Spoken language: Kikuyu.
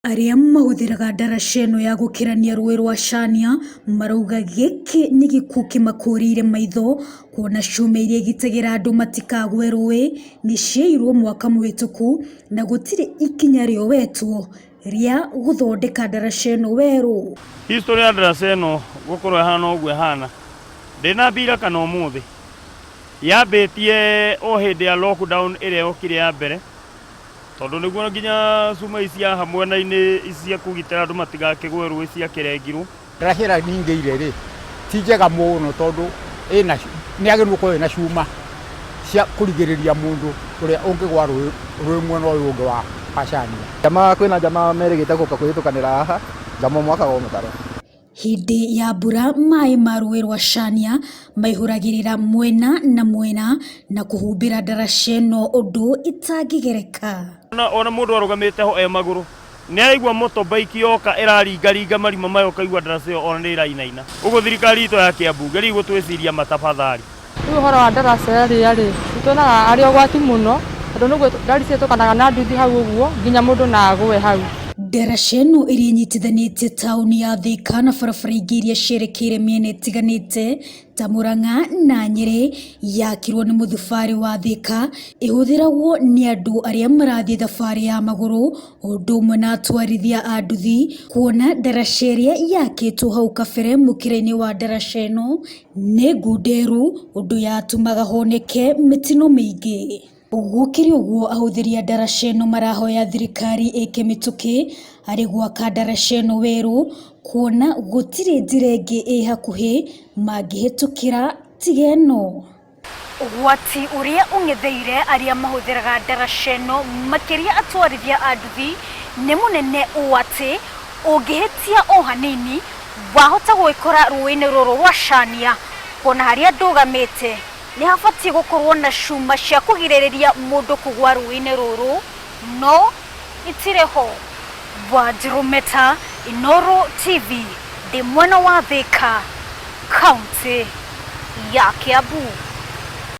Arĩa mahũthĩraga ndaraca ĩno ya gũkĩrania rũĩ rwa Cania marauga gĩkĩ nĩ gĩkuũ kĩmakũrĩire maitho kuona cuma iria igitagĩra andũ matikagwe rũĩ nĩ ciaiyirwo mwaka mũhĩtũku na gũtirĩ ikinya rĩoetwo rĩa gũthondeka ndaraca ĩno werũ. History ya ndaraca ĩno gũkorwo ĩhana ũguo ĩhana ndĩnambira kana ũmũthĩ yambĩtie o hĩndĩ ya lockdown ĩrĩa yokire ya mbere tondũ nĩguo nginya cuma ici cia haha mwena-inĩ ici cia kũgitĩra andũ matigakĩgwe rũĩ ciakĩrengirwo. Ndaraca ĩrĩa ningĩire rĩ ti njega mũno tondũ ĩna nĩ yagĩrĩirwo gũkorwo ĩna cuma cia kũrigĩrĩria mũndũ ũrĩa ũngĩgwa rũĩ rwĩ mwena ũyũ ũngĩ wa Cania. Jamaa kwĩna jamaa merĩgĩte gũka kũhĩtũkanĩra haha jamaa ũmwe akagwa mũtaro. Hĩndĩ ya mbura maĩ ma rũĩ rwa Cania maihũragĩrĩra mwena na mwena na kũhumbĩra ndaraca ĩno ũndũ ĩtangĩgereka. Ona mũndũ arũgamĩte ho e magũrũ nĩ araigua motorbike yoka ĩraringaringa marima maya ũkaigua ndaraca ĩyo ona nĩ ĩrainaina. Ũguo thirikari itũ ya Kiambu geria gũtwĩciria matafadhali. Rĩu ũhoro wa ndaraca ĩrĩa rĩ, nĩ tuonaga arĩ ũgwati mũno, tondũ nĩguo ngari cihĩtũkanaga na nduthi hau ũguo, nginya mũndũ no agũe hau. Ndaraca ĩno ĩrĩa ĩnyitithanĩtie taũni ya Thika na barabara ingĩ iria cierekeire mĩena ĩtiganĩte ta Murang'a na Nyĩrĩ yakirwo nĩ mũthubarĩ wa Thika ĩhũthĩragwo nĩ andũ arĩa marathiĩ thabarĩ ya magũrũ o ũndũ ũmwe na atwarithia a nduthi kuona ndaraca ĩrĩa yakĩtwo hau kabere mũkĩra-inĩ wa ndaraca ĩno nĩ ngunderu ũndũ yatũmaga honeke mĩtino mĩingĩ. Gũkĩrĩ ũguo ahũthĩri a ndaraca ĩno marahoya thirikari ĩke mĩtũkĩ harĩ gwaka ndaraca ĩno werũ kuona gũtirĩ njĩra ĩngĩ ĩ hakuhĩ mangĩhĩtũkĩra tiga ĩno. Ũgwati ũrĩa ũng'etheire arĩa mahũthĩraga ndaraca ĩno makĩria atwarithia a nduthi nĩ mũnene ũũ atĩ ũngĩhĩtia o hanini wahota gwĩkora rũĩ-inĩ rũrũ rwa Cania kuona harĩa ndũgamĩte nĩ habatiĩ gũkorwo na cuma cia kũgirĩrĩria mũndũ kũgwa rũĩ-inĩ rũrũ no itirĩ ho. Wanjirũ Meta, Inooro TV, ndĩ mwena wa Thika, kaũntĩ ya Kiambu.